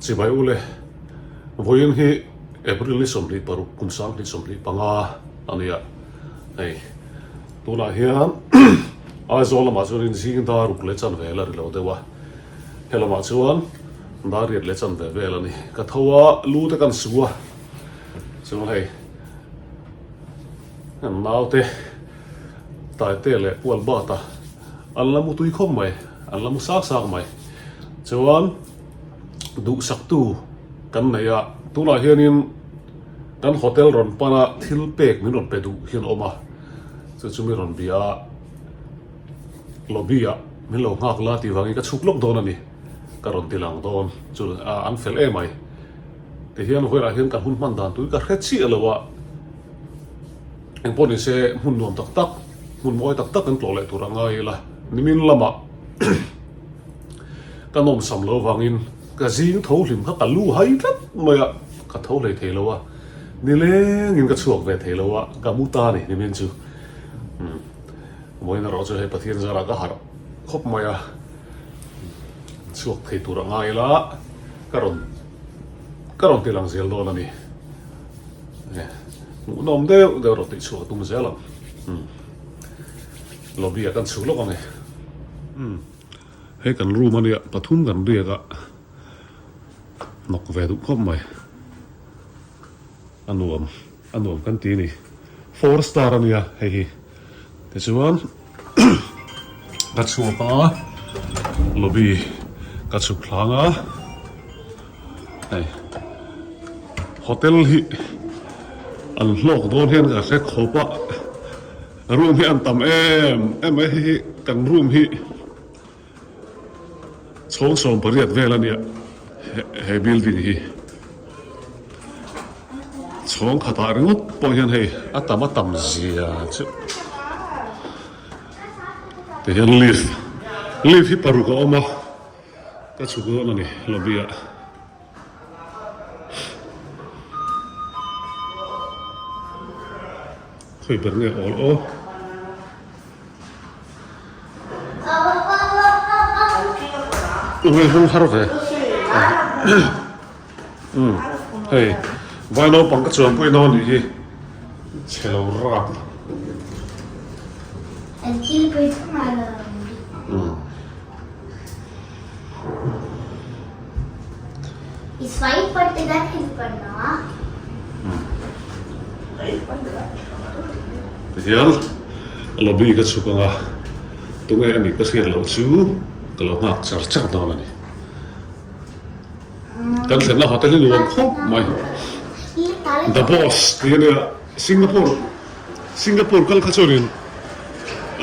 Chibai ule, vawiin hi April ni 26 kum 2025 a ni a, hei tunah hian Aizawl lamah chuanin zing dar ruk leh chanve la ri lo deuh a, he lamah chuan dar riat leh chanve vel a ni. Ka tho a, lu te kan su a, chuan hei kan naute Taite leh Pual Bata an la mu tui khawp mai, an la mu sak sak mai. Chuan duhsaktu kan nei a, tunah hianin kan hotel rawn pana thil pek min rawn pe duh hian a awm a, chu chu mi rawn bia a, lobby ah min lo nghak la tih vangin ka chhuk lawk dawn a ni, ka rawn ti lang dawn chu an fel em mai. Tihian vawilah hian kan hun hman dan tur hi ka hre chiah lo a. Engpawh ni se hmun nuam tak tak, hmun mawi tak tak kan tlawh leh tur a ngai ila, nimin lamah ka nawmsam lo vangin ka zing tho hlim kha ka lu hai tlat mai a, ka tho hlei thei lo a, nilengin ka chhuak ve thei lo a, ka mu ta a ni nimin chu. Umm vawiin erawh chu hei Pathian zarah ka harh khawp mai a, chhuak thei tur a ngai ila ka rawn ka rawn ti lang zel dawn a ni. Hmuhnawm deuh deuh erawh tih chhuah a tum zel ang. Umm lobby ah kan chhuk lawk ang e. Umm hei kan room a nia pathum kan riak a hnawk ve duh khawp mai. A nuam a nuam kan ti a ni. Four star a nia hei hi. Tichuan ka chhuak a lobby ka chhuk hlang a hei hotel hi an hlawk dawn hian ka hre khawp a room hi an tam em em mai hei hi kan room hi chhawng 18 vel a nia he building hi chhawng khatah ringawt pawh hian hei a tam a tam zia chu tihian lift lift hi paruk a awm a ka chhuk dawn a ni lobby ah. Khawi ber nge awl aw. Ui hung har ve. Um hei vai naupang ka chuan pawhin aw nih hi chhe lo rap. Um. Tihian lobby ka chhuk anga tunge a nih ka hriat loh chu ka lo nghak char char dawn a ni. Kan thlenna hotel hi nuam khawp mai. The Boss tih a nia Singapore Singapore kal kha chuanin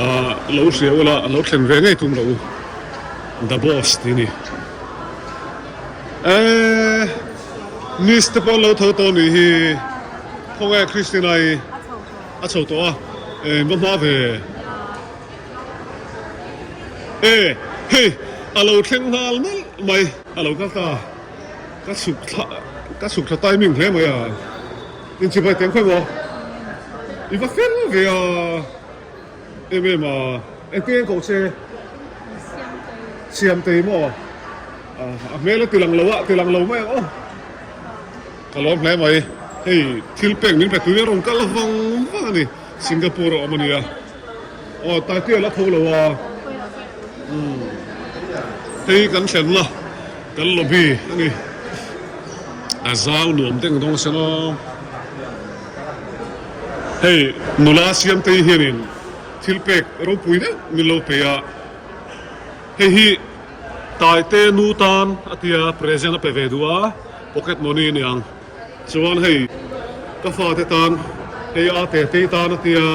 ah lo hria ula lo thlen ve ngei tum lo u The Boss tih a ni. Eee Miss te pawh an lo tho tawh nih hi khawnge Christina i a chho tawh a eh va hma ve e hei a lo thleng nghal nawlh mai a lo kal ta ka chhuk thla ka chhuk thla timing hle mai a inchibai teng khawi maw i va fel ve a em em a engtin nge koh che Siamtei maw a hmel a ti lang lo a ti lang lo mai ang aw. Ka lawm hle mai. Hei thil pek min pe tuin a rawn kal vang vang a ni. Singapore a awm a nia. Aw Taipei a la tho lo a. Umm hei kan thlen la kan lobby a ni. A zau nuam deng dawng sen aw. Hei nula Siamtei hianin thil pek ropui deuh min lo pe a. Hei hi Taite nu tan a tia present a pe ve duh a. Pocket money a ni ang. Chuan hei ka fate tan hei a tetei tan a tia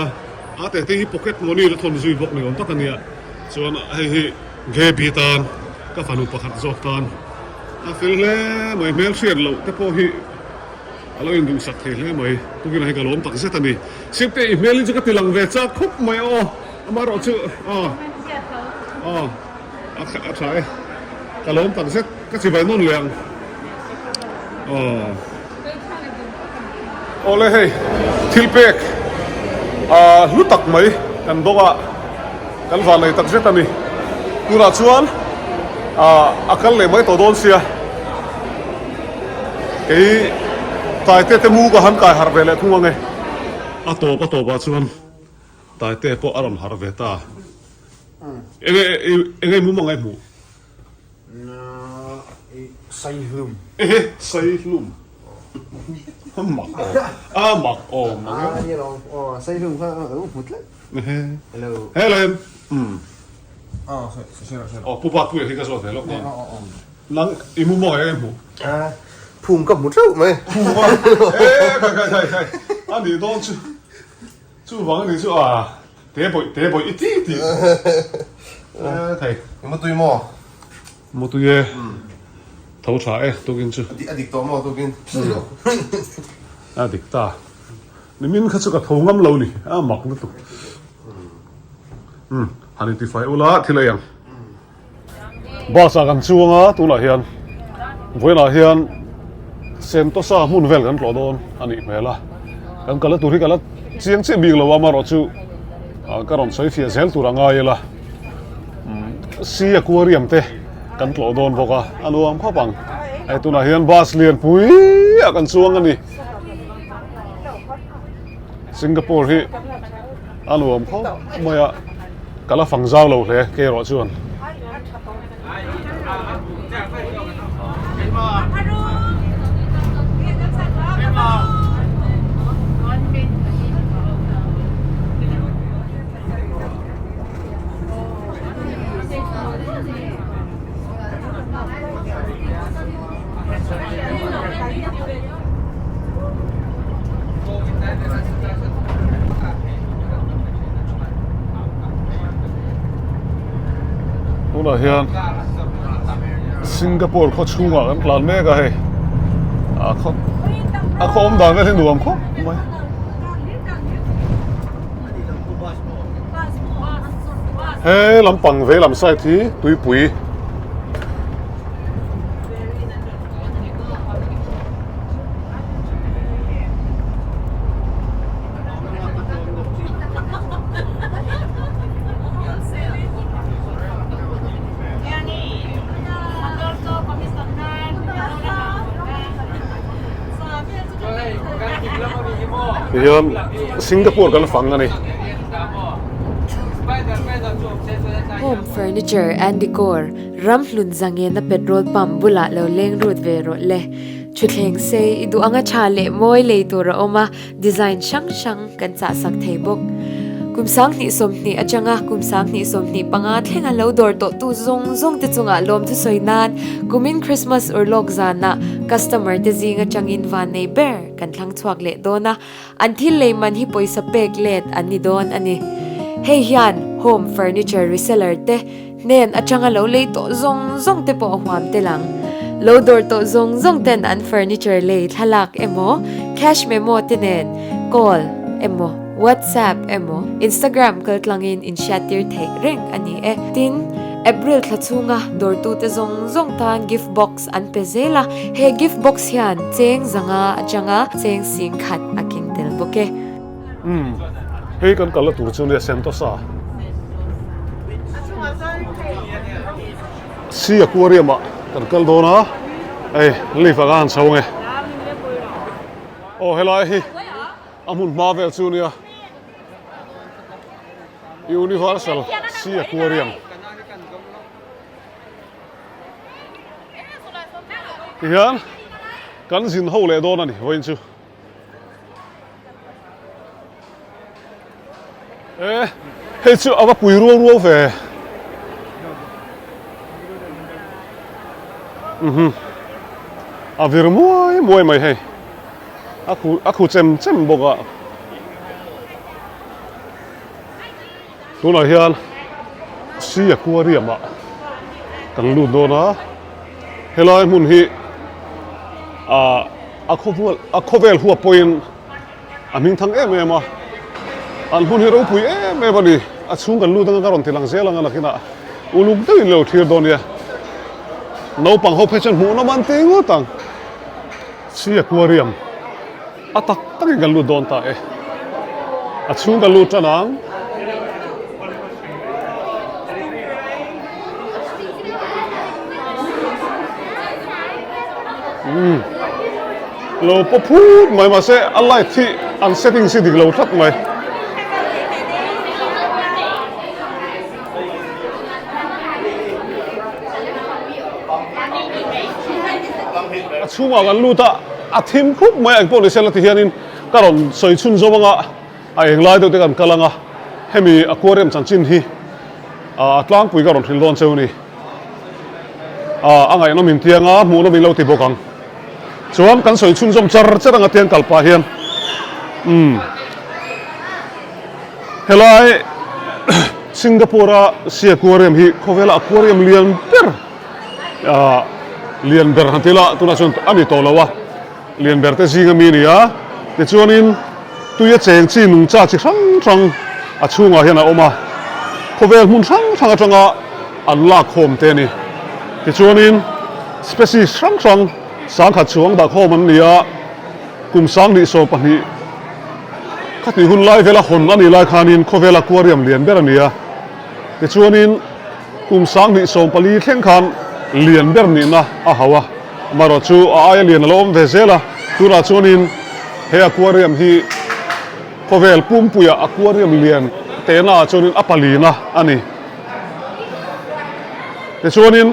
a tetei hi pocket money la thawn zui bawk ni awm tak a nia. Chuan hei hi Gaby tan ka fanu pakhat zawk tan a fel hle mai hmel hriat loh te pawh hi a lo induhsak thei hle mai. Tukin ah hi ka lawm tak zet a ni. Sirte i hmel hi chu ka ti lang ve chak khawp mai aw amaherawh chu aw aw. A tha e, ka lawm tak zet, ka chibai nawn leh ang. Aw. Awle hei, thil pek a hlu tak mai kan dawng a, kan van nei tak zet a ni. Tunah chuan a kal leh mai tawh dawn sia. Kei Taite te mu ka han kai harh ve leh thung ang e. A tawp a tawpah chuan Taite pawh a rawn harh ve ta. Enge enge mum ang e hmuh? Saihlum. Ehe Saihlum. Mak awm. A mak awm ang e. A ni alawm. Aw Saihlum kha a lo hmu tlat. Ehe. Hello. Hello. Umm. Aw hre rawh hre rawh. Aw Pu Bakpuia hi ka zawt ve lawk dawn. Nang i mu maw eng hmu? A phum ka hmu theuh mai. Phum a? E khai khai khai khai. A nih dawn chu. Chuvang a nih chu a te bawih te bawih i ti ti. E thei. I mutui maw? Mutui e. Tho tha e tukin chu. A dik tawh maw tukin? A dik ta. Nimin kha chu ka tho ngam lo ni. A mak lutuk. Umm han intifai ula thil ei ang. Bus ah kan chuang a tunah hian vawiinah hian Sentosa hmun vel kan tlawh dawn a nih hmel a kan kalna tur hi ka la chiang chiah bik lo a amaherawhchu ka rawn sawi fiah zel tur a ngai ila sea aquarium te kan tlawh dawn bawk a a nuam khawp ang hei tunah hian bus lian pui ah kan chuang a ni Singapore hi a nuam khawp mai a. Ka la fang zau lo hle kei erawh chuan. Tunah hian Singapore khaw chhungah kan tlan mek a hei a khaw a khaw awm dan vel hi nuam khawp mai. He lampang vei lam side hi tuipui. Tihian Singapore kan fang a ni. Home Furniture and Decor Ramhlun zangena petrol pump bulah lo leng rut ve rawh le. Thutthleng sei i duh anga tha leh mawi lei tur a awm a, design hrang hrang kan chahsak thei bawk. Kum 20 sawmhnih atanga kum 20 sawmhnih panga thlenga lo dawr tawhtu zawng zawng te chungah lawm thusawi nan kumin Christmas urlawk zanah customer te zing atangin van nei ber kan thlang chhuak leh dawn a, An thil lei man hi pawisa pek let an ni dawn a ni. Hei hian home furniture reseller te hnen atanga lo lei tawh zawng zawng te pawh a huam tel ang. Lo dawr tawh zawng zawng ten an furniture lei thlalak emaw, cash memo te nen call emaw, WhatsApp emaw, Instagram kaltlangin inhriattir theih reng a ni e. Tin, April thla chhunga dawrtute zawng zawng tan gift box an pe zel a, he gift box hian cheng zanga atanga cheng sing khat a keng tel bawk e. Umm, hei kan kalna tur chu nia Sentosa. Sea Aquarium ah kan kal dawn a, hei lift ah ka han chho ang e. Aw helai hi a hmun hma vel chu nia. Universal Sea Aquarium. Tihian kan zin ho leh dawn a ni vawiin chu. E hei chu a va pui ruau ruau ve. Mhm. A vir muai muai mai hei. A khu a khu chem chem bawk a. Tunah hian Sea Aquarium ah kan lut dawn a, helai hmun hi ah a khawvel a khawvel huap pawhin a hming thang em em a, an hmun hi ropui em em a ni, a chhung kan lut anga ka rawn ti lang zel ang a nakinah uluk deuhin lo thlir dawn nia, naupang ho phei chuan hmuh nawm an ti ngawt ang, Sea Aquarium. A tak takin kan lut dawn ta e. A chhung kan lut tan ang. Umm. Lo paw phut mai mahse a light hi an settings hi dik lo tlat mai. A chhungah kan lut a, a thim khup mai a engpawh ni sela ti hianin ka rawn sawi chhun zawm anga a eng lai deuh te kan kal anga hemi aquarium chanchin hi a tlangpui ka rawn hrilh dawn cheu ni. A ngaihnawm intiang a, hmuhnawm in lo ti bawk ang. Chuan kan sawi chhunzawm char char anga tiang kal pah hian umm helai Singapore a sea aquarium hi khawvela aquarium lian ber ah lian ber han ti ila tunah chuan a ni tawh lo a lian ber te zinga mi a ni a tichuanin tui a cheng chi nungcha chi hrang hrang a chhungah hian a awm a khawvel hmun hrang hrang atanga an lak khawm te a ni. Tichuanin species hrang hrang sangkhat chuang dah khawm an ni a, kum 2022 khatih hun lai vela hawn a nih lai khanin khawvel aquarium lian ber a ni a. Tichuanin kum 2014 thleng khan lian ber nihna a hauh a, amaherawh chu a aia lian a lo awm ve zel a, tunah chuanin he aquarium hi khawvel pumpuiah aquarium lian tehna ah chuanin a palina a ni. Tichuanin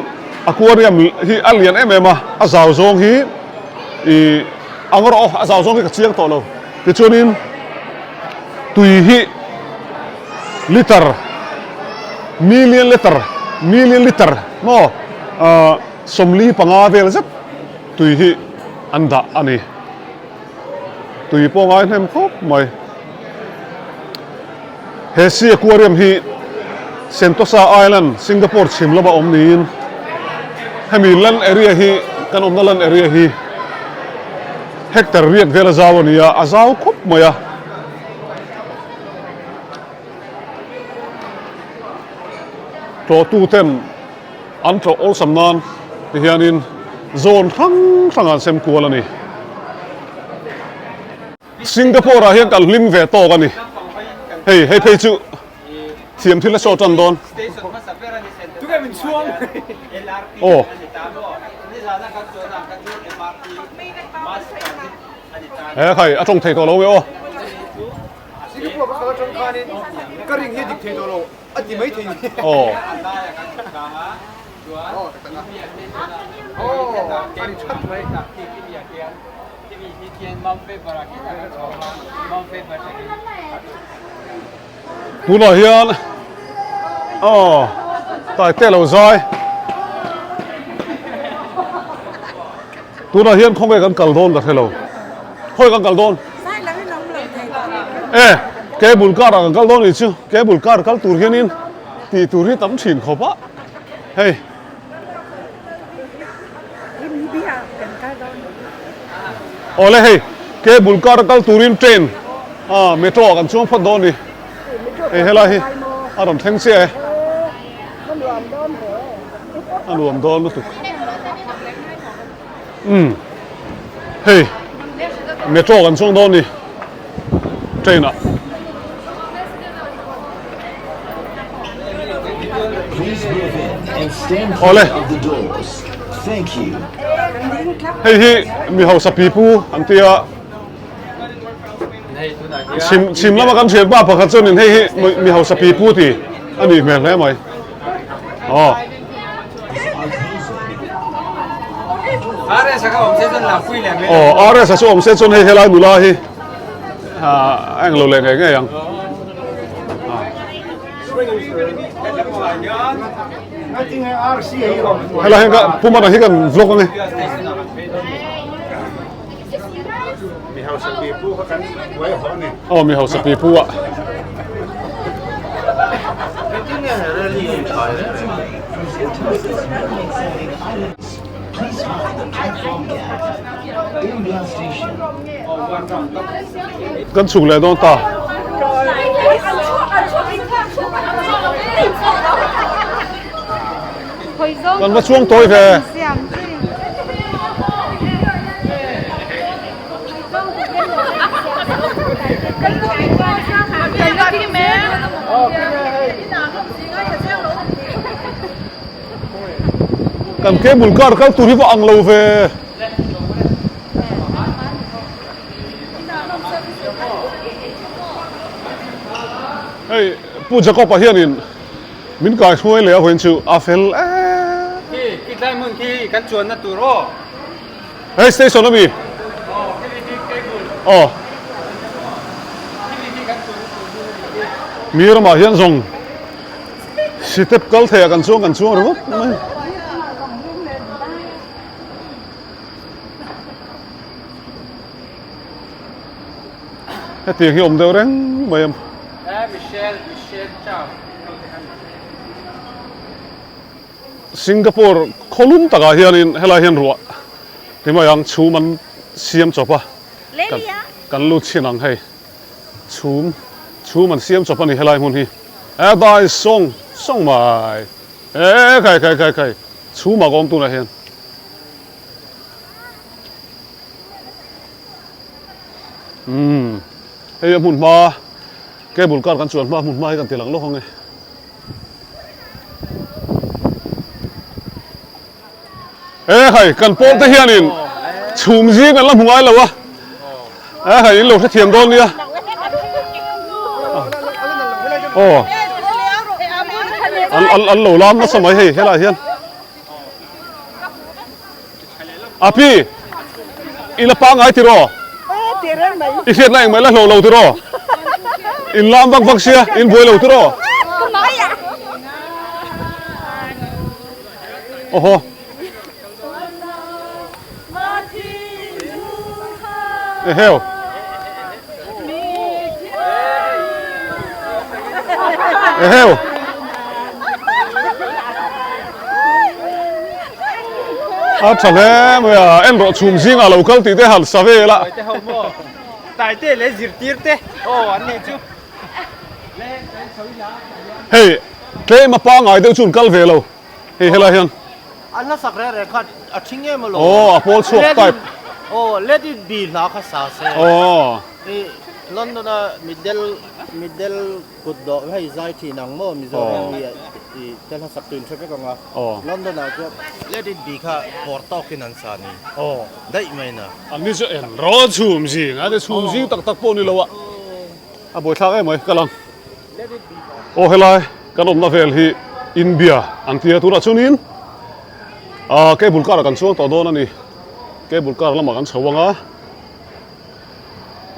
aquarium hi a lian em em a, a zau zawng hi ih ang rawh aw, a zau zawng hi ka chiang tawh lo. Tichuanin tui hi liter million liter million liter maw ah 45 vel zet tui hi an dah a ni. Tui pawh ngai hnem khawp mai. He sea aquarium hi Sentosa Island, Singapore chhim lama awm niin hemi land area hi kan awmna land area hi hectare riat vel a zau a ni a, a zau khawp mai a. Tlawhtu ten an tlawh awlsam nan ti hianin zone hrang hrang an sem kual a ni. Singapore ah hian kan hlim ve tawk a ni. Hei hei phei chu thiam thil a saw tan dawn. Aw. He khai a tawng thei tawh lo nge aw. Singapore ka kal atang khanin ka ring hi dik thei tawh lo. A ti mai thei ni. Aw. Aw, a ri that mai. Tunah hian aw Taite lo zai. Tunah hian khawnge kan kal dawn ka hre lo. Khawnge kan kal dawn? E, cable car ah kan kal dawn nih chu. Cable car kal tur hianin tih tur hi tam thin khawp a. Hei. Awle hei, cable car a kal turin train ah metro ah kan chuang phawt dawn a ni. Hei helai hi a rawn thleng chiah e. A nuam dawn lutuk. Umm hei metro kan chuang dawn ni train ah. Awle hei hi mi hausa pipu an tia chhim chhim lama kan thian pa pakhat chuanin hei hi mi hausa pipu ti a nih hmel hle mai aw. Aw RS a chu awm se chuan hei helai nula hi a englo leh ngei ngei ang. Helai hian ka Pumana hi kan vlog ange. Aw mi hausa pipu a. Kan chhuk leh dawn ta. Kan va chuang tawi ve. Kan cable car kal tur hi va ang lo ve. Pu Jacob-a hianin min kaihruai leh a vawiin chu a fel em. Khi khi tlai hmun khi kan chuanna tur aw. Hei station ami. Aw khili khi cable. Aw. Khili khi kan chuanna tur hmun a ni khi. Mi ramah hian zawng sitep kal theiah kan chuang kan chuang ringawt mai. Hetiang hi awm deuh reng mai a. Singapore khawlum takah hianin helai hian ruah ti mai ang chhum an siam chawp a kan lut chhin ang hei chhum chhum an siam chawp a ni helai hmun hi e dai sawng sawng mai e khai khai khai khai chhum ah ka awm tunah hian. Umm hei a hmun hma cable car kan chuan hma hmun hma hi kan ti lang lawk ang e. E hai kan pawl te hianin chhum zing an la hmu ngai lo a e hai in lo hrethiam dawn nia aw an an lo lam nasa mai hei helaiah hian. Api, i la pangngai tiraw? I hriatna engmah i la hlawh lo tiraw? In lam vak vak sia, in buai lo tiraw? Awhaw. Eheu. Eheu. A tha hle mai a, en rawh chhum zingah lo kal tih te han sa vel a. Te ho maw? Taite leh zirtir te aw an nei chu. Hei tlem a pangai deuh chu an kal ve lo hei helai hian. A hla sak reng reng kha a thi ngem alawm. Aw a pawl chhuak type. Aw let it be hla kha sa se. Aw. I London a middle middle kut dawh hei zai thin ang maw Mizoram hi i te hla sak tu in hre vek ang a. Aw. London ah chuan let it be kha pawr tawkin an sa ni. Aw. Daih mai na. An ni chu en rawh chhum zing a te chhum zing tak tak pawh ni lo a. A buaithlak em mai ka lang. Aw helai kan awmna vel hi India an tia tunah chuanin ah cable car ah kan chuang tawh dawn a ni cable car lamah kan chho ang a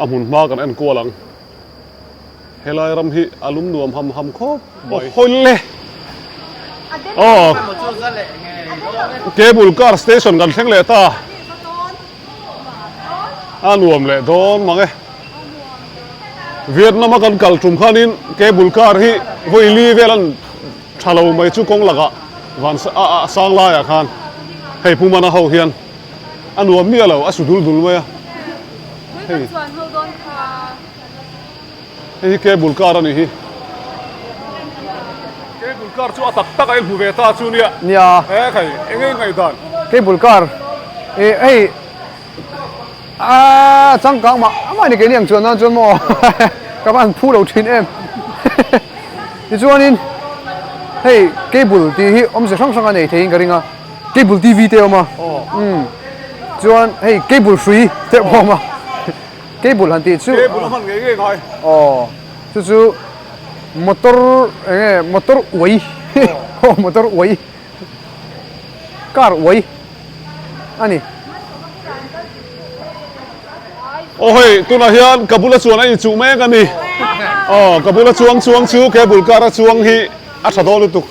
a hmun hma kan en kual ang helai ram hi a lum nuam ham ham khawp mai hawile aw cable car station kan thleng leh ta a nuam leh dawn mang e. Vietnam a kan kal tum khanin cable car hi vawi li vel an tha lo mai chu kawng lakah van a sang laiah khan hei Pu Mana ho hian a nuam miah lo a su dul dul mai a hei hei hi cable car a nih hi cable car chu a tak tak a inhmu ve ta chu nia nia he khai eng nge ngaihdan cable car eh hei Aaa changkang mah mah ni keini ang chuan nan chuan maw ka van phu lo thin em tichuanin hei cable tih hi awmze hrang hrang a nei theiin ka ring a cable tv te a awm a umm chuan hei cable hrui te pawh a awm a cable han tih chu cable a hman ngei ngei ngai aw chu chu motor eng nge motor uai aw motor uai. Car uai a ni. Aw hei tunah hian ka bula chuan a inchuh mek a ni. Aw ka bula chuang chuang chu cable car a chuang hi a tha dawn lutuk.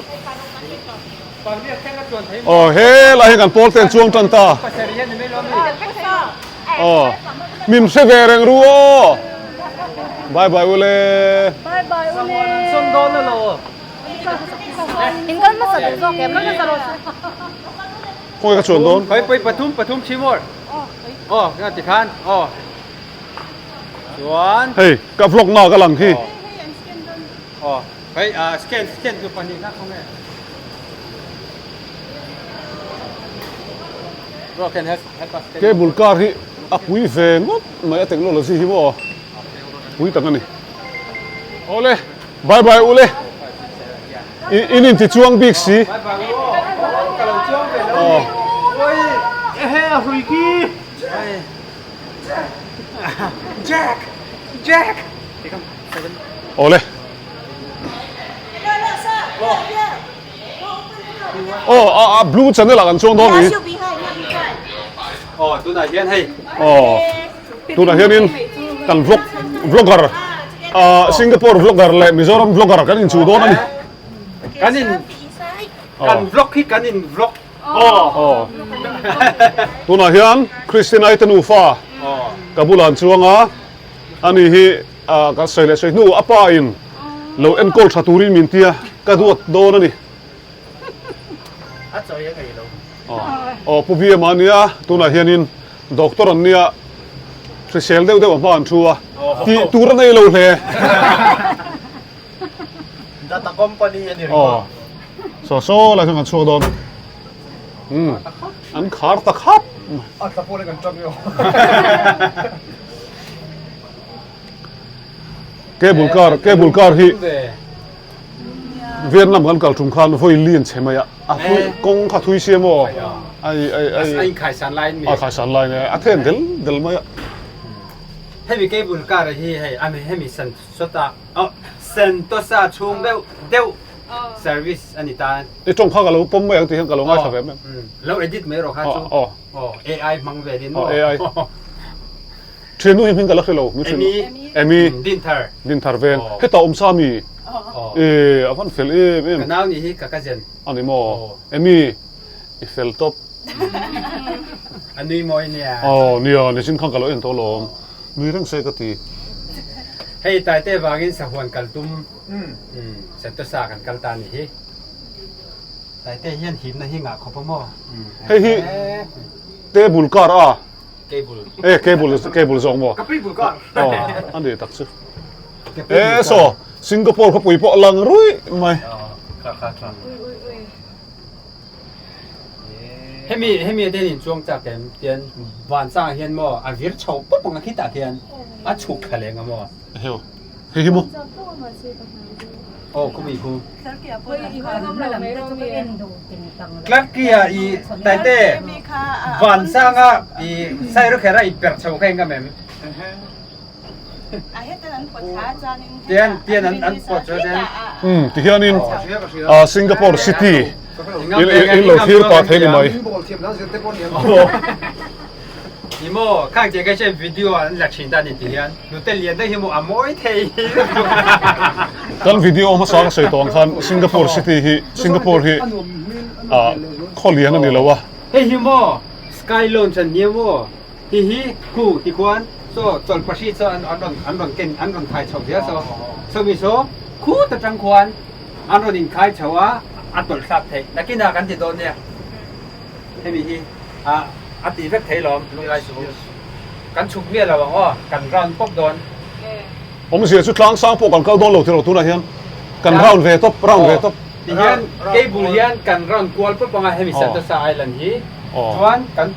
Aw helai hi kan pawl te an chuang tan ta. Aw min hre ve reng ru aw. Bye bye ule. Bye bye ule. In kal hmasa duh zawk em? Khawi ka chuan dawn? Khawi pui pathum pathum thi maw? Aw nga ti khan aw chuan Hei ka vlog na ka lang hi. Aw hei a scan scan tu pahnih kha khawnge. Bro can help help us. Cable car hi a pui ve ngawt mai a technology hi maw pui tak a ni. Awle. Bye bye ule. In in ti chuang bik si. Aw. Ehe a hrui khi. Jack! Jack! Awle. Aw a a blue channel ah kan chuang dawn ni. Aw tunah hian hei. Aw tunah hianin kan vlog vlogger ah Singapore vlogger leh Mizoram vlogger kan inchuh dawn a ni. Kan in kan vlog hi kan in vlog. Aw tunah hian Christina i te nufa ka bulah an chuang a ani hi ka sawi leh sawi hnu a pa in lo enkawl tha turin min tia ka duat dawn a ni. A chawi a ngei lo. Aw Pu Biama a nia tunah hianin doctor an nia hrisel deuh deuh a hma an thu a tih tur a nei lo hle. Data company a ni ringawt. Aw saw saw lai chuan kan chhuak dawn. Umm an khar ta khap. A tla pawh leh kan tang emaw. Cable car cable car hi Vietnam kan kal tum khan vawi lian chhe mai a a thui kawng kha thui sia maw ai ai ai a inkhaisan laiin mi a khaisan laiin a then del del mai a. Hemi cable car hi hei a hemi san sawta oh Sentosa chhung deuh deuh service a ni ta. I tawng kha ka lo pawm mai ang tih hian ka lo ngaithla ve em em. Lo edit mai rawh kha chu. Aw. Aw AI hmang velin maw. Aw AI. Thiannu hi hming ka la hre lo. Emi. Emi. Dinthar. Dinthar veng. Heta awm sa mi. E a van fel em em. Ka nau ni hi ka cousin. A ni maw. Emi i fel tawp. A nui mawi nia. Aw nia nichin khan ka lo en tawh alawm. Nui reng se ka ti. Hei Taite vangin sahuan kal tum Sentosa kan kal ta ni hi. Taite hian himna hi ngah khawp a maw? Hei hi table car a. Cable. E cable cable zawk maw? Cable car. Aw a ni tak chu. E saw Singapore khawpui pawh lang ruih mai. Kha kha tha. Hemi hemi te in chuang chak em tian van sang hian maw a vir chho pawp ang a khitah khian a chhuk thla leng a maw. Heo hei hi maw. Aw khumi khu. Clarkia i taite van sanga i sairawkher a in perh chho kha engam em. Tian tian an an pawt chu tian. Um ti hianin ah Singapore city in in lo thlir pah thei ni mai. Ni maw khang che ka chen video an la thin ta ni ti hian nute lian deuh hi maw a mawi thei. Kan video hmasa ka sawi tawh ang khan Singapore city hi Singapore hi ah khaw lian a ni lo a. Hei hi maw sky lounge an nia maw. Ti hi khu ti khuan saw chawlhpahri chu an rawn an rawn ken an rawn khai chho zel saw sawmi saw khu ta tang khuan an rawn in khai chho a a tawlh thlak theih nakinah kan ti dawn nia hemi hi a a tih vek thei lawm lunglai chu kan chhuk miah lo ang aw kan round pawp dawn. Awmzia chu tlang sang pawh kan kal dawn lo tiraw tunah hian kan round ve tawp round ve tawp. Ti hian cable hian kan round kual pawp anga hemi Sentosa Island hi chuan kan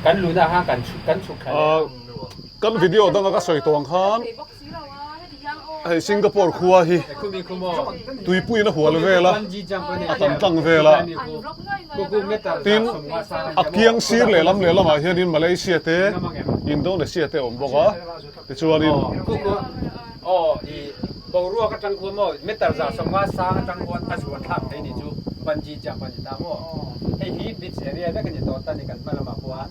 Kan luna kha kan chhuk kan chhuk thla leh. Kan video danga ka sawi tawh ang khan hei Singapore khua hi tuipuiin a hual vel a, a tam tlang vel a, tin a kiang sir lehlam lehlamah hianin Malaysia te Indonesia te a awm bawk a, tichuanin. Aw i boruak atang khuan maw meter za sawmnga sang atang khuan a zuan thlak thei ni chu bungee jump a ni ta maw hei hi beach area vek a ni tawh ta ni kan hma lamah khuan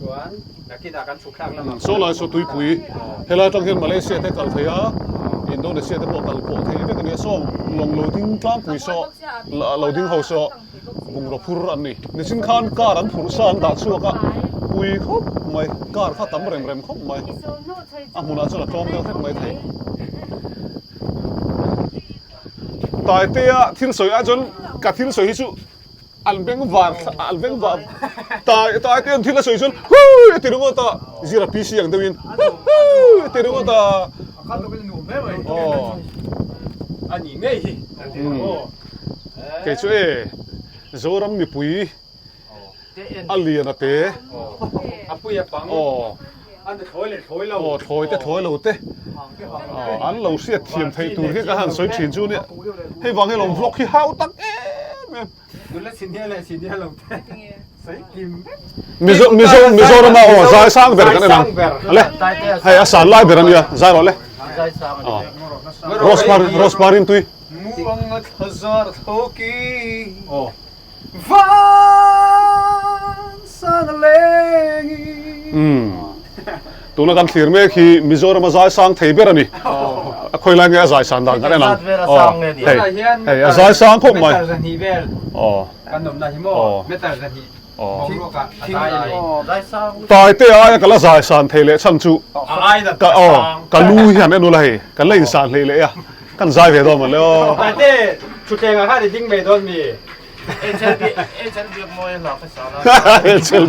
chuan nakinah kan chhuk thlak lamah Saw lai saw tuipui helai atang hian Malaysia te kal thei a Indonesia te pawh kal pawh thei vek a nia saw lawng lo ding tlangpui saw lo ding ho saw Bungraw phur an ni. Nichin khan car an phurh sa an dah chhuak a, pui khawp mai, car kha tam rem rem khawp mai. A hmunah chuan a tlawm deuh hlek mai thei. Taitea thil sawi ai chuan ka thil sawi hi chu an beng var an beng var tai Taitea'n thil a sawi chuan hui a ti ringawt a, zira PC ang deuhin hu hui a ti ringawt a. Aw. A ni ngei hi. Kei chu e, Zoram mipui a lian a te. A pui a pang. Aw. An thlawi leh thlawi lo. Aw, thlawi te thlawi lo te. An lo hriat thiam theih tur hi ka han sawi thin chu nia. Hei vang hi lawm vlog hi hau tak em em. Nula senior leh senior lo te. Sawi kim vek. Mizo Mizo Mizorama aw zai sang ber kan en ang. Ale. Hei a san lai ber a nia, zai rawh le. Zai sang a ni. Rose par Rose parin tui. Muang a thla zar thawki. Aw. Van sang a lengin. Umm. Tuna kan thlir mek hi Mizoram a zai sang thei ber a ni. A khawi lai nge a zai san dan kan en ang. Hei, hei a zai sang khawp mai. Aw. Taite aia ka la zai san thei leh chhan chu ka aw ka lu hi han en ula hei kan la insan hlei leh a kan zai ve dawn mawn le aw. Taite thutthlengah khan i ding mai dawn mi? HL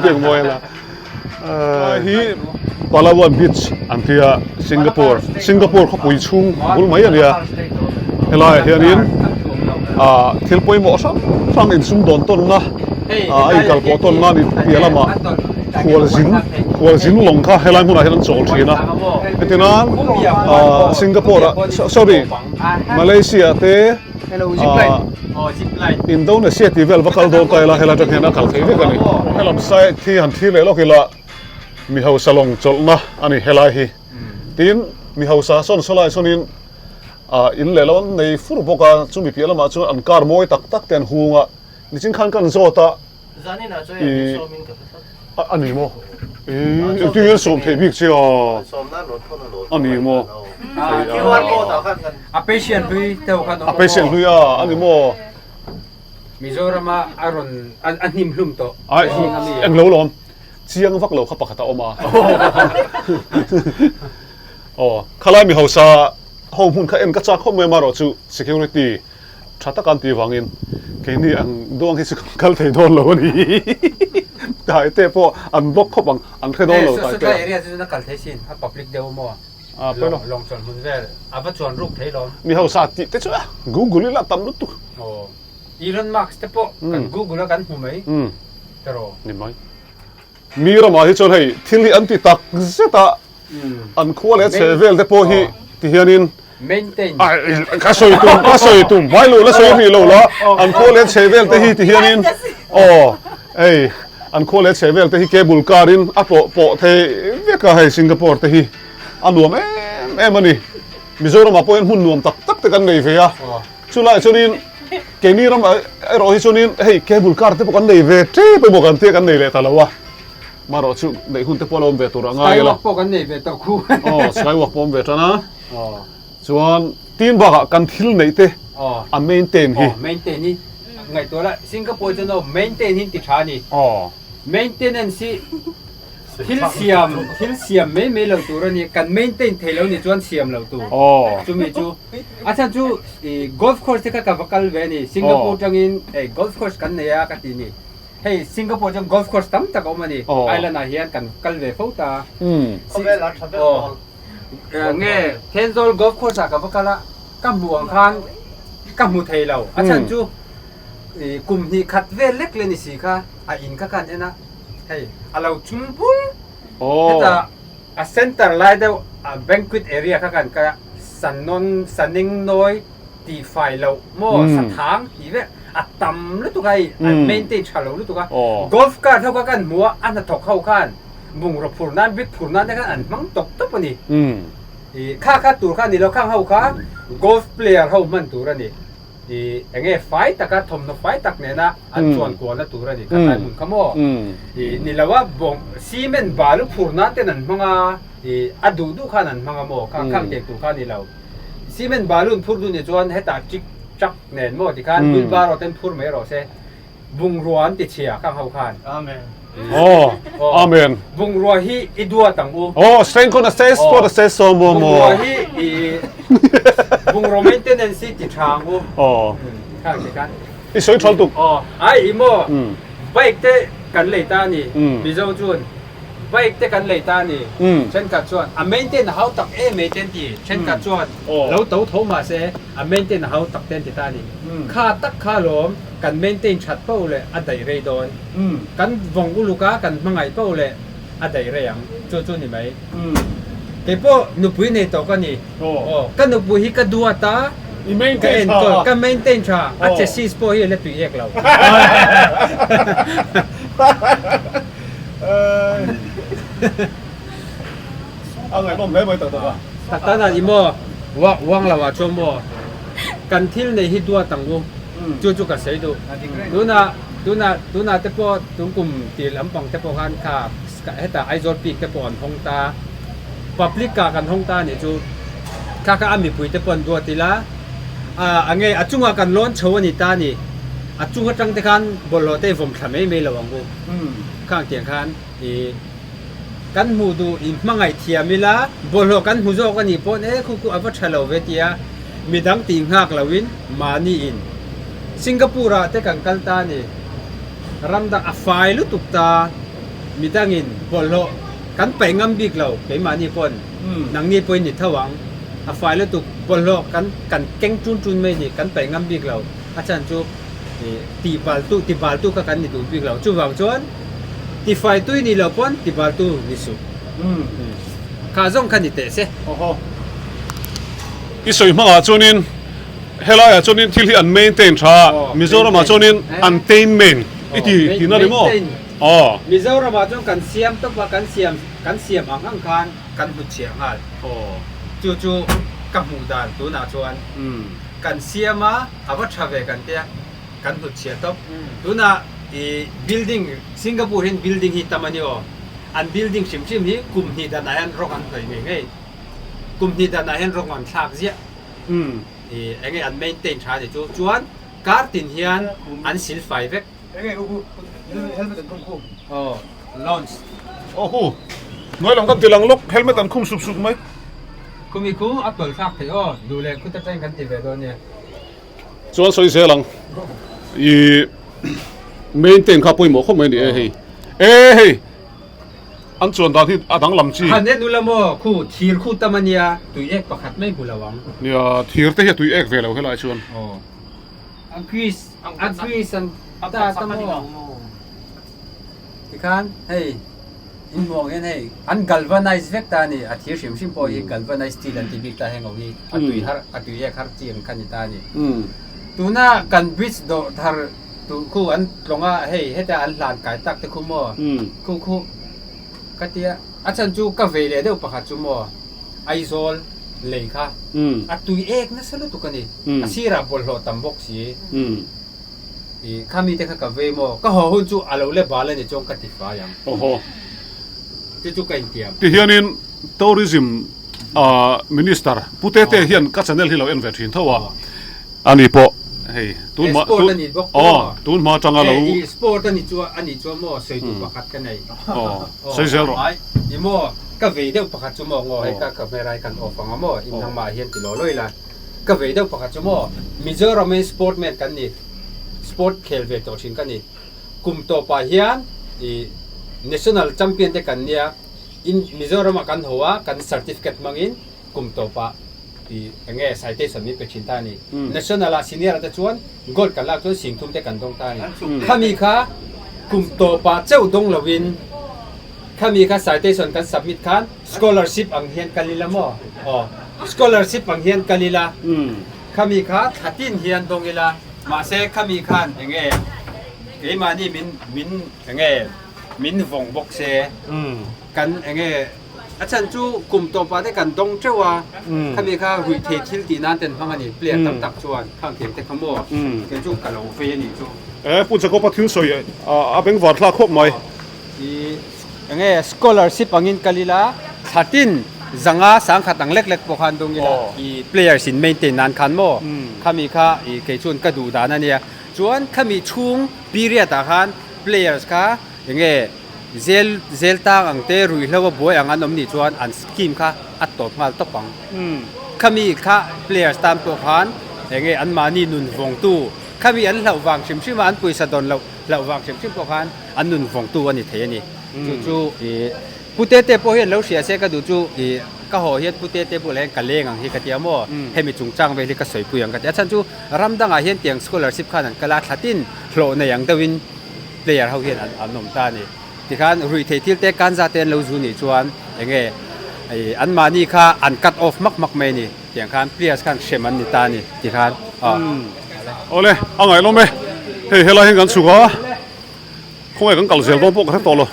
Biakmawi a la. Hi Palawan Beach an tia Singapore Singapore khawpui chhung bul mai a nia. Helaiah hianin ah thil pawimawh hrang hrang insumdawn tawnna ah a inkalpawh tawnna a ni piah lamah khualzin khualzin lawng kha helai hmunah hian an chawl thin a. Heti nan ah Singapore ah sorry Malaysia te ah Indonesia tih vel va kal dawn ta ila helai atang hian a kal thei vek a ni. Helam side hi han thlir leh lawk ila mi hausa lawng chawlhna a ni helai hi. Tin mi hausa sawn saw lai sawnin ah in leh lo an nei fur bawk a, chumi piah lamah chuan an car mawi tak tak te an hung a, nichin khan kan zawt a ih a ni maw ih engtin nge an sawm theih bik che a a ni maw A patient hlui deuh khan awm a patient hlui a a ni maw Mizoram a a rawn a hnim hlum tawh ai englo lawm Chiang vak lo kha pakhat a awm a. Aw, khalai mi hausa ho hmun kha en ka chak khawp mai amarawh chu security tha tak an tih vangin keini ang duang hi chu kan kal thei dawn lo a ni. Tai te pawh an block khawp ang, an hre dawn lo tai te. Satlai area chu chuan a kal thei sin, a public deuh maw? A pawi lo. Lawng chuan hmun vel a va chuan ruk thei lawm. Mi hausa tih te chu a Google ila tam lutuk. Aw. Elon Musk te pawh kan Google a kan hmu mai tiraw? Ni mai. Mi ramah hi chuan hei thil hi an ti tak zet a, an khua leh chhe vel te pawh hi ti hianin ka sawi tum ka sawi tum hmai lo la sawi hrih lo la, an khua leh chhe vel te hi ti hianin aw hei an khua leh chhe vel te hi cable car in a tlawh pawh thei vek a hei Singapore te hi a nuam em em a ni. Mizoramah pawh hian hmun nuam tak tak te kan nei ve a. Chulaiah chuanin keini ram erawh hi chuanin hei cable car te pawh kan nei ve tep emaw kan tia kan nei leh ta lo a, marawh chu neih hun te pawh a lo awm ve tur a ngai ila. Skywalk pawh kan nei ve tawh khu. Aw skywalk pawh awm ve tan a. Chuan tin bakah kan thil neih te a maintain hi. Aw maintain hi ngaihtuah la Singapore chuan aw maintain hi an ti tha a ni. Aw. Maintenance hi thil siam thil siam mai mai lo tur a ni, kan maintain thei lo ni chuan siam lo tur. Chumi chu a chhan chu i golf course te kha ka va kal ve a ni, Singapore tangin hei golf course kan nei a ka ti ni. Hei Singapore chuan golf course tam tak a awm a ni, island ah hian kan kal ve fo ta. Nge Thenzawl golf course ah ka va kal a, ka hmuh ang khan ka hmu thei lo, a chhan chu I kum hnih khat vel lek le ni si kha a in kha khan en a, hei a lo chul bul hetah a center lai deuh a banquet area kha khan ka sanawn saning nawi tih fai loh maw sathang tih vek a tam lutuk a hei an maintain tha lo lutuk a, golf cart ho kha khan hmu a a hnathawk ho khan bungraw phur nan brick phur nan te khan an hmang tawp tawp a ni, i kha kha tur kha a ni lo khang ho kha golf player ho hman tur a ni. I enge fai taka thawmhnaw fai tak nena an chuan kualna tur a ni kha tlai hmun kha maw? I ni lo a bawng cement balu phur nan ten an hmang a, i a duh duh khan an hmang a maw kha khang tiang tur kha a ni lo. Cement balu an phur duh nih chuan hetah chik chak nen maw tikhan wheelbarrow ten phur mai rawh se. Bungrua an ti chhia khang ho khan. Amen. Oh, amen. Bungrua hi i duat ang u. Oh, strength on a says for the says so mo mo. Bungrua hi i bungrua maintenance hi ti tha ang u. Oh. Khang ti khan. I soi thal tuk. Oh, ai i mo. Bike te kan lei ta ni. Mizo chuan bike te kan lei ta ni. Thenkhat chuan a maintain hau tak em mai ten ti. Thenkhat chuan lo to tho mah se a maintain hau tak ten ti ta ni. Kha tak kha lawm kan maintain that poh leh a daih rei dawn. Kan vawng uluk a, kan hmangaih poh leh a daih rei ang. Chu chu ni mai. Kei pawh nupui nei tawh ka ni. Aw, ka nupui hi ka duat a, ka enkawl, ka maintain tha. A chassis pawh hi a la tui ek lo. A ngaihnawm hle mai tak tak a. Tak tak dan i maw? Uang lo ah chuan maw? Kan thil nei hi duat ang u. Chu chu ka sawi duh. Tunah. Tunah tunah te pawh tun kum tir lampang te pawh khan kha hetah Aizawl peak te pawh an hawng ta public ah kan hawng ta anih chu kha kha a mipui te pawh an duat ila ah a nge a chungah kan lawn chho a ni ta a ni a chung atang te khan bawlhhlawh te i vawm thla mai mai lo ang u khang tiang khan ih kan hmuh duh in hmangaih thiam ila bawlhhlawh kan hmu zawk a nih pawh e khu khu a va tha lo ve tia midang tih nghak lo in mahni in Singapore ah te kan kal ta a ni ram dang a fai lutuk ta midang in bawlhhlawh kan paih ngam bik lo keimahni pawn nangni pawhin ni tho ang a fai lutuk bawlhhlawh kan kan keng tun tun mai a ni kan paih ngam bik lo a chhan chu ih tihbal tu tibal tu kha kan ni duh bik lo chuvang chuan Tifai tui ni lo pawn tibaltu ni suh. Kha zawng kha ni teh se. Awhaw. I sawi hmangah chuanin helaiah chuanin thil hi an maintain tha a, Mizoramah chuanin an tain main i ti tihna ni maw? Aw. Mizoramah chuan kan siam tawp a, kan siam kan siam ang ang khan kan hnutchhiah nghal. Chu chu ka hmuh dan tunah chuan kan siam a, a va tha ve kan tia. Kan hnutchhiah tawp. Tunah i building Singapore hian building hi tam a ni aw. An building hrim hrim hi kum hnih danah hian rawng an hnawih ngei ngei. Kum hnih danah hian rawng an thlak ziah. I eng nge an maintain tha a ni chu. Chuan kar tin hian an sil fai vek. Eng nge khu helmet an khum khu. Aw launch. Aw hu. Hnuai lam kan ti lang lawk helmet an khum sup sup mai. Khumi khu a tawlh thlak theih aw. Duh leh khuta tangin kan ti ve dawn nia. Chuan sawi zel ang i maintain kha pawimawh khawp mai a ni e hei e hei an chuan dan hi a danglam chi. Han en ula maw khu thir khu tam a nia tui ek pakhat mai hmu lo ang. Nia thir te hi a tui ek ve lo helai chuan. Aw a grease a grease an ta ta maw tikhan hei. In hmuh ang hian hei an galvanize vek ta a ni, a thir hrim hrim pawh hi galvanize steel an ti bik ta heng ho hi a tui har a tui ek har chi ang kha ni ta a ni. Tuna kan bridge dawh thar tur khu an tlawng a hei heta an hlan kai tak te khu maw khu khu ka tia a chhan chu ka vei leh deuh pakhat chu maw Aizawl lei kha a tui ek nasa lutuk a ni, a sirah bawlhhlawh tam bawk si. I kha mite kha ka vei maw? Ka haw hun chu a lo le bal a ni chuan ka ti fai ang. Awhaw. Chu chu ka intiam. Tihianin Tourism Minister Pu Tete hian ka channel hi lo en ve thin tho a, ani pawh hei tun hma Sport a ni bawk aw tun hma atanga lo I sport a ni chu a ni chuan maw sawi tur pakhat ka nei. Aw sawi zel rawh. Ai i maw ka vei deuh pakhat chu maw ngaw hei ka camera hi kan off ang a maw in nangmah hian ti law law ila. Ka vei deuh pakhat chu maw, Mizoram in sportman kan ni, sport khel ve tawh thin ka ni. Kum tawpah hian i national champion te kan nia, in Mizoram ah kan ho a, kan certificate hmangin kum tawpah i eng nge citation min pe thin ta a ni. National ah senior ah te chuan gold kan lak chuan singthum te kan dawng ta a ni. Khami kha kum tawpah chauh dawng loin Khami kha citation kan submit khan scholarship ang hian kal ila maw? Aw, scholarship ang hian kal ila. Khami kha thlatin hian dawng ila. Mahse khami khan eng nge keimahni min min eng nge min vawng bawk se kan eng nge a chhan chu kum tawpah te kan dawng teuh a, khami kha ruihthei thil tih nan ten hmang a ni player tam tak chuan khang thiam te kha maw kei chu ka lo vei a nih chu. E Pu Jacob-a thil sawi a bengvar thlak khawp mai. I enge scholarship angin kal ila thlatin zanga sangkhat ang lek lek pawh khan dawng ila i players in maintain nan khan maw khami kha i kei chuan ka duh dan a nia chuan khami chhung period ah khan players kha enge zel zel tang ang te ruihhlo a buai ang an awm nih chuan an scheme kha a tawp nghal tawp ang khami kha players tan pawh khan enge anmahni nun vawngtu khami an hlauh vang hrim hrim a an pawisa dawn loh hlauh vang hrim hrim pawh khan an nun vawngtu a ni thei a ni. Chu chu i Pu Tete pawh hian lo hria se ka duh chu i ka haw hian Pu Tete bulah hian ka leng ang hi ka tia maw hemi chungchang vel hi ka sawipui ang ka ti. A chhan chu ram dangah hian tiang scholarship khan an kal a, thlatin hlawh nei ang deuhin player ho hian an awm ta a ni. Tikhan ruihtheih thil te kanza te an lo zu nih chuan enge i anmahni kha an cut off hmak hmak mai a ni. Tiang khan players khan hrem an ni ta a ni tikhan aw. Awle a ngaihlawm e, hei helai hian kan chhuk a. Khawngaih kan kal zel dawn pawh ka hre tawh lo.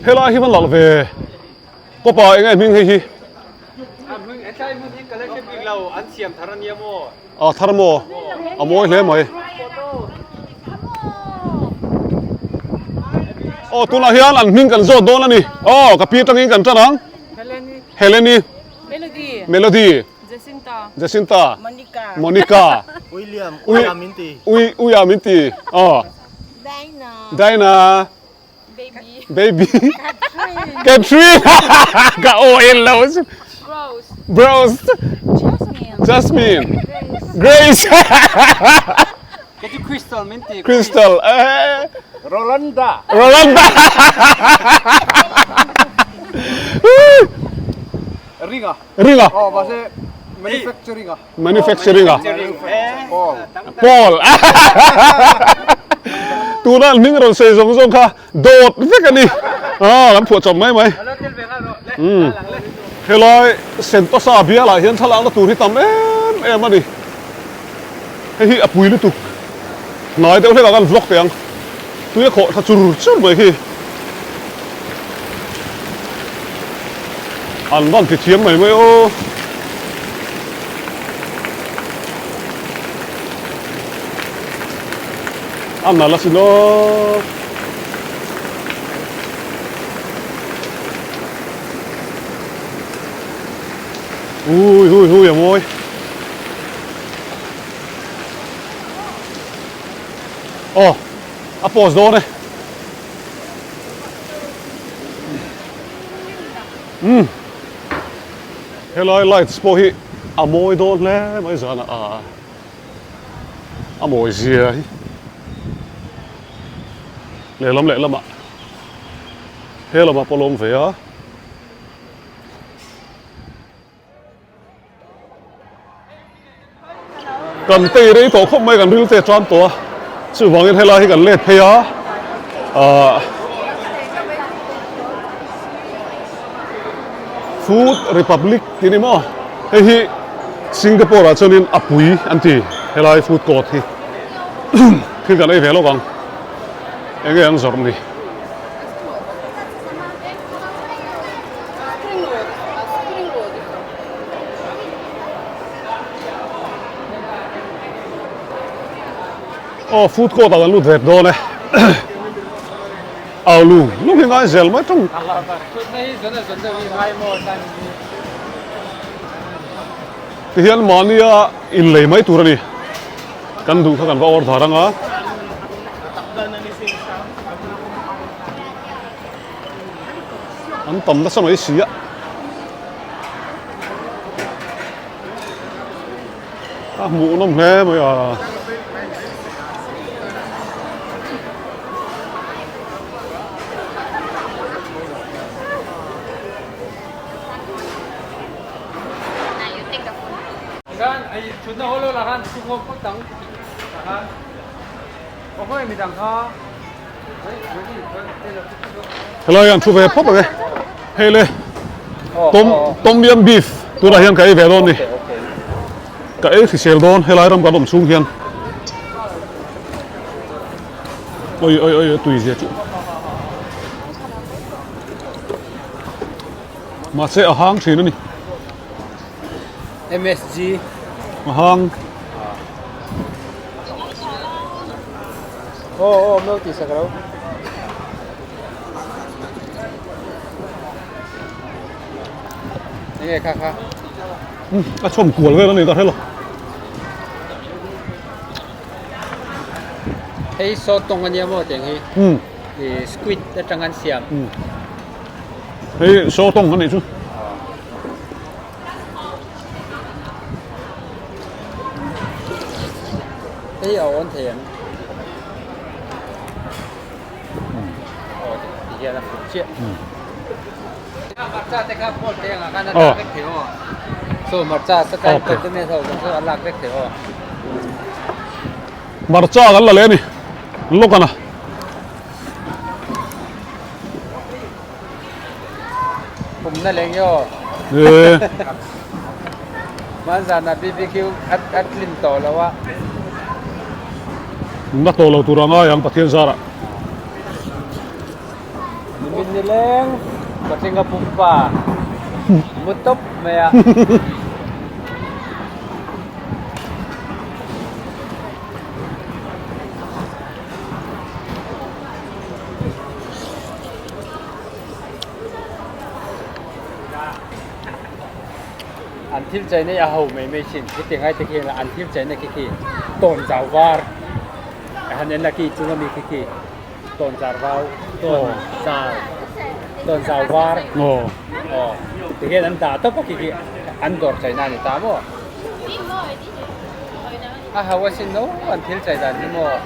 Helai hi van lal ve kawpa eng nge hming hei hi. A hming hetlai hmun hi ka la hre bik lo an siam. siam thar a nia maw? A thar maw? A mawi hle mai. Aw tunah hian an hming kan zawt dawn a ni. Aw ka pi atangin kan tan ang. Heleni. Heleni. Melody. Melody. Jacinta. Jacinta. Monica. Monica. William. Uia min ti. Ui Uia min ti. Aw. Dina. Dina. Baby. Baby. Catherine. Ka aw en lo. Rose. Rose. Jasmine. Jasmine. Grace. Kei chu Crystal min ti. Crystal. Eh. Rolanda. Rolanda. Ringa. Ringa. Aw mahse manufacturing a. Manufacturing a. Paul. Paul. Tuna an hming rawn sawi zawng zawng kha dawt vek a ni. Ah kan phuah chawp mai mai. Umm. Helai Sentosa bialah hian thlalakna tur hi tam em em a ni. Hei hi a pui lutuk. Hnai deuh hlekah khan vlog teh ang. Tui a khawh thla chur chur mai khi. An van ti thiam mai mai aw. A nal asin aw. Ui hui hui a mawi. Aw a pause dawn e. Umm helai lights pawh hi a mawi dawn hle mai zan ah a a mawi zia hi lehlam lehlamah helamah pawh a lawm ve a. Kan tei rei tawh khawp mai kan ril te tan tawh a, chuvangin helai hi kan let phei a, ahh Food Republic tih a ni maw, hei hi Singapore ah chuanin a pui an ti helai food court hi thil kan ei ve lawk ang eng nge an zawrh ni. Aw food court ah kan lut ve dawn e au lu lu hi ngai zel mai tawng tihian mahnia inlei mai tur a ni kan duh kha kan va order anga. An tam nasa mai si a. A hmuh nawm hle mai a. Helai an thu ve phawt ang e. Hei le tom tom yum beef tunah hian ka ei ve dawn ni. Ka ei hrisel dawn helai ram kan awm chhung hian. Oi oi oi tui zia chu. Mahse a hang thin a ni. MSG. A hang. Aw aw meuh tih sak lo. Enge kha kha. A chhawm kual vel a ni ka hre lo. Hei saw tawng a nia maw tiang hi. I squid atang an siam. Hei saw tawng a nih chu. Hei a awn thei ang. Aw ti hian a fuh chiah. Marcha te kha pawl te anga khan a lak vek thei aw. So marcha sa kai kawt te me ho chu a lak vek thei aw. Marcha kan la leh a ni. Lawk ana. Pumna leng yo. Eh. Man zana BBQ at at tlin tawh lo a. Na tawh lo tur anga yang Pathian zara. Nimin ni leng patlinga pumpa. Mutop mai a. thil chei na hi a ho mai mai thin hetiang ai te khian an thil chei na khi khi tawn zau var a han en a khi chung ami khi khi tawn zar vau tawn zar tawn zau var aw tikhian an dah tawp a khi khi an dawr chei na a ni ta maw a ho asin no an thil chei dan hi maw.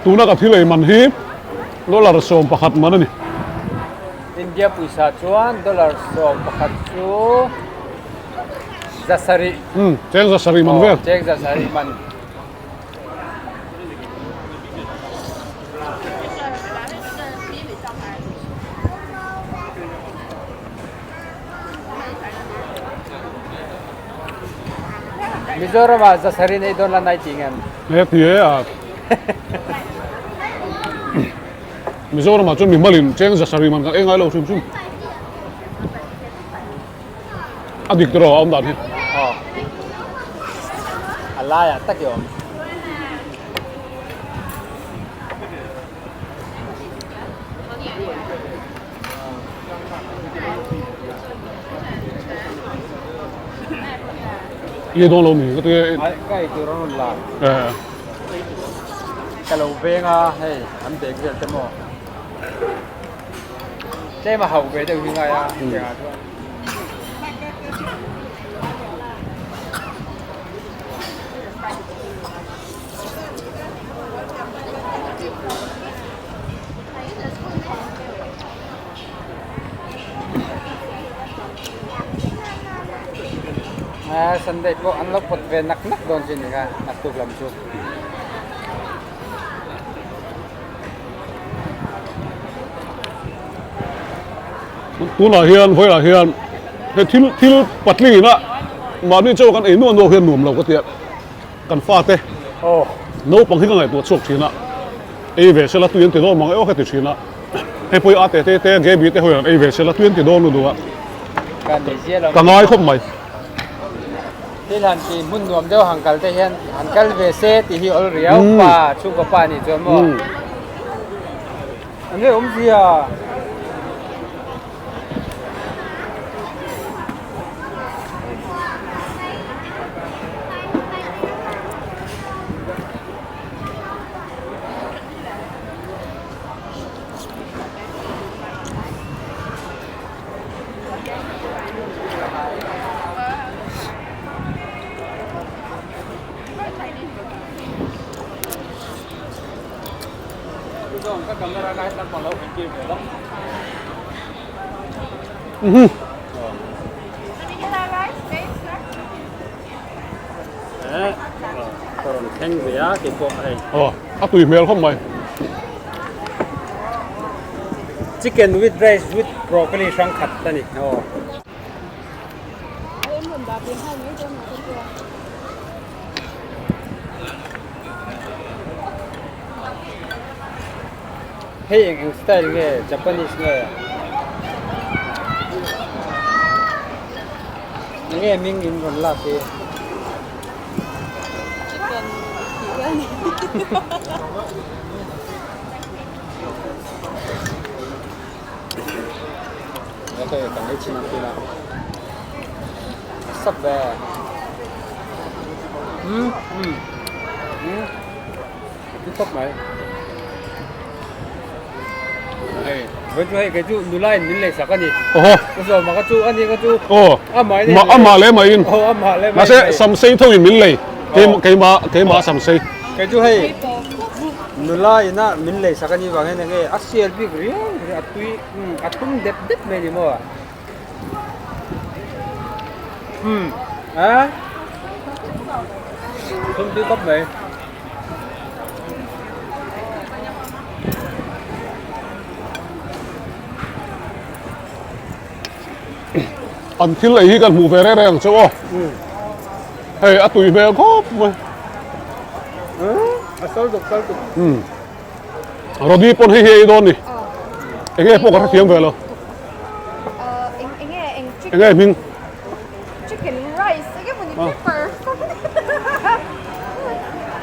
Tuna ka thil ei man hi dollar 11 man a ni. India pawisa chuan dollar 11 chu 700. Umm cheng 700 man vel. Cheng 700 man. Mizoram ah 700 nei dawn la nai ti ngem? He ti e a. Mizoram ah chuan mimalin cheng 700 man kan ei ngai lo hrim hrim. A dik tawh a awm dan hi. Aw. A laiah tak i awm. I dawn lo mi ka ti Ai ka ei tur an rawn la. Eh. Ka lo veng a hei an bag vel te maw. Tlem a hauh ve deuh hi ngai a tiangah chuan. Sunday pawh an lo pawt ve nak nak dawn chin ni kha naktuk lam chu. Tunah hian vawilah hian he thil thil patling ina mahni chaw kan ei nuah nuah hian nuam lo ka tia kan fate naupang hi ka ngaihtuah chhuak thin a ei ve sela tui an ti dawn mang eawh ka ti thin a hei pawh hi a te te te Gaby te ho hian ei ve sela tui an ti dawn lutuk a ka ngai khawp mai. Thil han tih hmun nuam deuh han kal te hian han kal ve se tih hi awl riau pa chhungkaw pa nih chuan maw an nge awmzia. A tui hmel khawp mai. Chicken with rice with broccoli hrang khat a ni aw. Hei eng eng style nge Japanese nge enge hming in rawn lak hi. Chicken tih vel ni. Ok kan ei chhin ang tuna sap ve um um um tu khawp mai hei với chu hei cái chu nula in min lei sak ani oho ka zawm a ka chu ani ka chu aw amah in ma amah leh mah in aw amah leh mah in mahse samsei tho in min lei keimah keimah samsei Kei chu hei nula ina min lei sak a nih vang hian enge a sial bik riau riau a tui a tum dep dep mai a ni maw umm a thum tui khawp mai. An thil ei hi kan hmuh ve reng reng ang che aw. Hei a tui hmel khawp mai. A sal tuk sal tuk. Um. Rodi pawn hei hi ei dawn ni. Enge pawh ka hrethiam ve lo. Enge eng chicken. Enge hming? Chicken rice enge mawni pepper.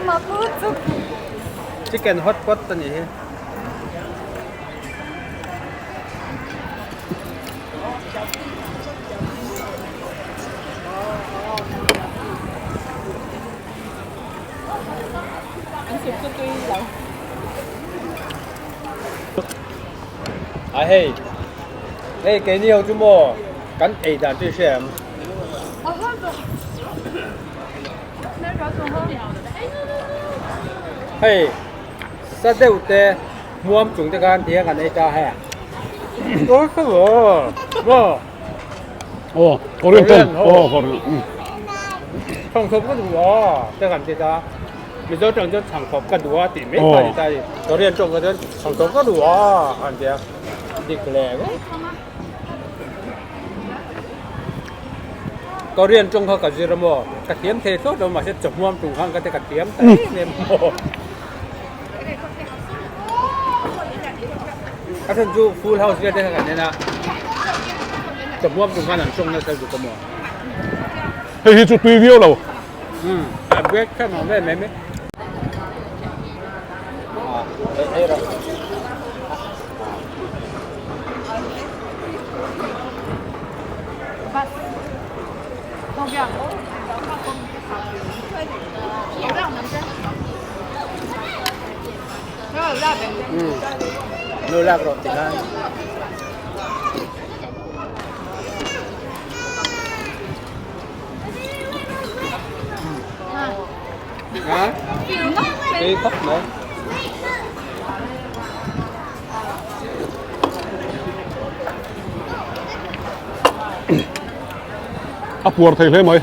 Mapu chuk. Chicken hot pot a nih hi. A hei hei keini ho chu maw kan ei dan chu i hria em? Hei sa deuh te hmuam chung te khan tiang kan ei ta hei maw Aw Korean tawng aw Korean Chhangthawp ka duh a te kan ti ta Mizo tawng chuan chhangthawp ka duh a tih mai kha a ni ta a ni Korean tawng kha chuan chhangthawp ka duh a an ti a dik leh ngawt. Korean tawng kha ka zir a maw? Ka thiam thei thlawt lo mahse chawhmuam tung khan ka te ka thiam ta em em maw? A then chu full house vel te kha kan en a, chawhmuam tung khan an tawng nasa lutuk a maw? Hei hi chu tui viau lo. Umm a bread kha nuam em em e. Nu lak rawh ti khan. Hả? Đi khóc nữa. A puar thei hle mai.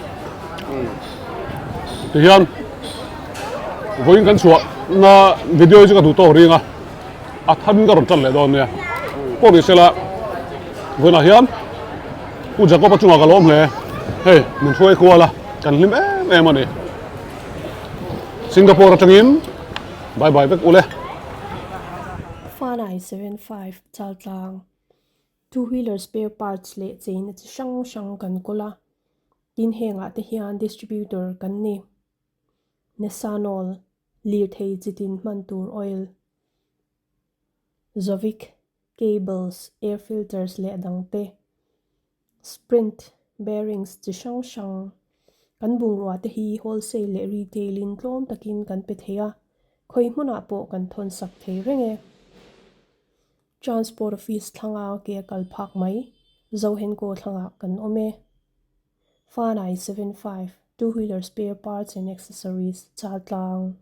Tihian vawiin kan chhuah na video hi chu ka duh tawk ring a, a than ka rawn tan leh dawn nia. Pawh ni sela vawiinah hian Pu Jacob-a chungah ka lawm hle. Hei min hruai kual a, kan hlim em em a ni. Singapore atangin bye bye vek ule. Fanai 75 Chaltlang Two wheeler spare parts leh cheina chi hrang hrang kan kawl a, tin hengah te hian distributor kan ni. Nesanol, lirthei chitin hman tur oil, Zovic, cables, air filters leh dang te, Sprint, bearings chi hrang hrang kan bungrua te hi wholesale leh retail in tlawm takin kan pe thei a, khawi hmunah pawh kan thawn sak thei reng e. Transport Office thlanga ke a kal phak mai, Zohenko thlangah kan awm e. Fanai 75, Two Wheeler Spare Parts and Accessories, Chaltlang.